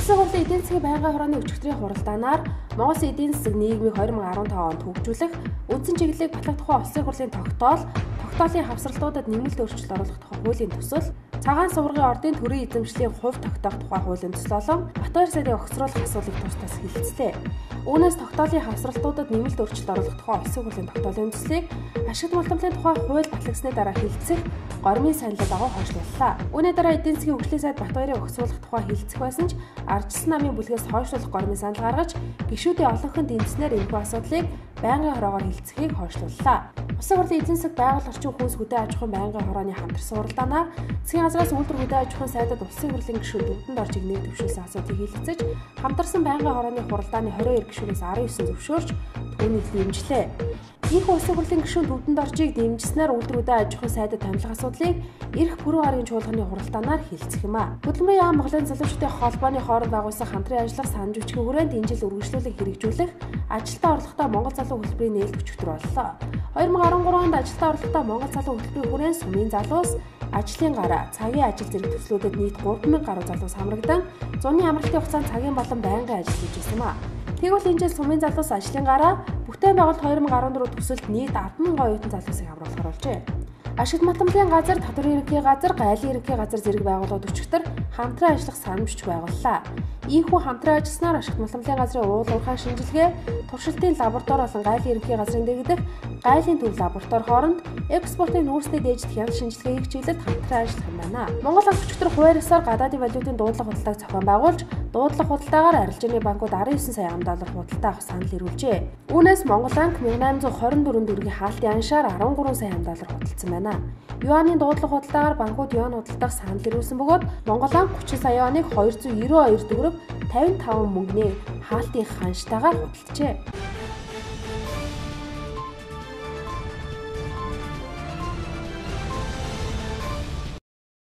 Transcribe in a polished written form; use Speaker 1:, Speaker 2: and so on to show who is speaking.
Speaker 1: Улсын хурлын эдийн засгийн байнгын хорооны өчигдрийн хуралдаанаар Монгол Улсын эдийн засаг нийгмийг 2015 онд хөгжүүлэх үндсэн чиглэлийг батлах тухай Улсын хурлын тогтоолын хавсралтуудад нэмэлт өөрчлөлт оруулах тухай хуулийн төсөл, цагаан суваргын ордын төрийн эзэмшлийн хувь тогтоох тухай хуулийн төсөл болон Батбаяр сайдыг огцруулах асуулыг тус тус хэлэлцлээ. Үүнээс тогтоолын хавсралтуудад нэмэлт өөрчлөлт оруулах тухай Улсын хурлын тогтоолын төслийг ашигт мултамлын тухай хууль батлагдсаны дараа хэлэлцэх гормын саналын дагуу хойшлууллаа. Үүний дараа эдийн засгийн хөгжлийн сайд Батбаярыг огцруулах тухай хэлэлцэх байсан ч ардчилсан намын бүлгээс хойшлуулах гормын санал гаргаж гишүүдийн олонхон дэмжснээр энэхүү асуудлыг байнгын хороогоор хэлэлцэхийг хойшлууллаа. Улсын хурлын эдийн засаг байгаль орчин хүүс хөдөө аж ахуйн байнгын хорооны хамтарсан хуралдаанаар засгийн газраас үйлдвэр хөдөө аж ахуйн сайдад улсын хурлын гишүүд төвдөнд орж игнэр төвшүүлсэн асуудлыг хэлэлцэж хамтарсан байнгын хорооны хуралдааны 22 гишүүнээс 19 зөвшөөрч түүнийг дэмжлээ. Ийхүү улсын хурлын гишүүн төвдөнд оржийг дэмжснээр үйлдвэр хөдөө аж ахуйн сайдад томилох асуудлыг ирэх пүрэв гарагийн чуулганы хуралдаанаар хэлэлцэх юм а. Хөдөлмөрийн яам Монголын залуучуудын холбооны хооронд байгуулсан хамтран ажиллах санал бичгийн хүрээнд энэ жил үргэлжлүүлэн хэрэгжүүлэх ажилтаа орлоготой Монгол залуу хөтөлбөрийн нээлт өчигдөр боллоо. 2013 онд ажилтаа орлоготой Монгол залуу хөтөлбөрийн хүрээнд сумын залуус ажлын гараа, цагийн ажил зэрэг төслүүдэд нийт 3000 гаруй залуус хамрагдан зуны амралтын хугацаанд цагийн болон байнгын ажил хийж байсан юм а. Тэгвэл энэ жил сумын залуус ажлын гараа бүтээн байгуулалт 2014 төсөлд нийт 100000 оюутан залуусыг хамруулахар болжээ. Ашигт математикийн газар, татварын ерөнхий газар, гайлын ерөнхий газар зэрэг байгууллагууд өчигдөр хамтран ажиллах санал бичиг байгууллаа. Ийхүү хамтран ажилласнаар ашигт математикийн газрын уул уурхай шинжилгээ, туршилтын лаборатори болон гайлын ерөнхий газрын дэгдэх гайлын төв лаборатори хооронд экспортын нүүрсний дээжид хяналт шинжилгээ хийх чиглэлд хамтран ажиллах юм байна. Монгол банк өчигдөр хуваар ёсоор гадаадын валютын дуудлага худалдааг зохион байгуулж, дуудлага худалдаагаар арилжааны банкуд 19 сая ам доллар худалдаа авах санал ирүүлжээ. Үүнээс Монгол банк 1824 төгрөгийн хаалтын аншаар 13 сая ам доллар худалдсан байна. Юаны дуудлага худалдаагаар банкуд юан худалдах санал ирүүлсэн бөгөөд Монгол банк 30 сая юаныг 292 төгрөг 55 мөнгөний хаалтын ханштайгаар худалджээ.